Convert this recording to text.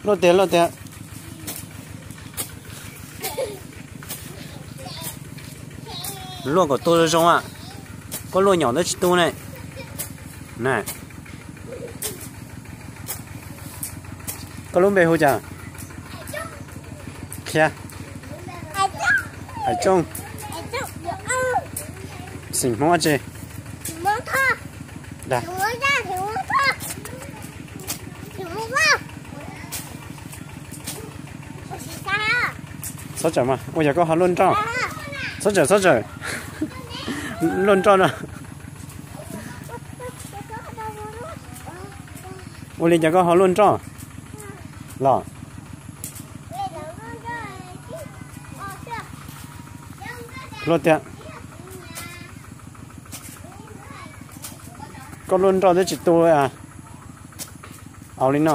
Luaj tiag, luaj tiag. Luaj kom tu zoo zoo a. Koj luaj nyom twb tsis tu ne. Na, koj lub npe hu cas? Qhia. Hais Tsooj. Xeem Hmoob tsi? Txhob tsawm mas, ua yog koj ho luaj nroj. Txhob tsawm, txhob tsawm. Luaj nroj no. Ua li cas koj ho luaj nroj los? Luaj tiag. Koj luaj nroj twb tsis tu. Au li no.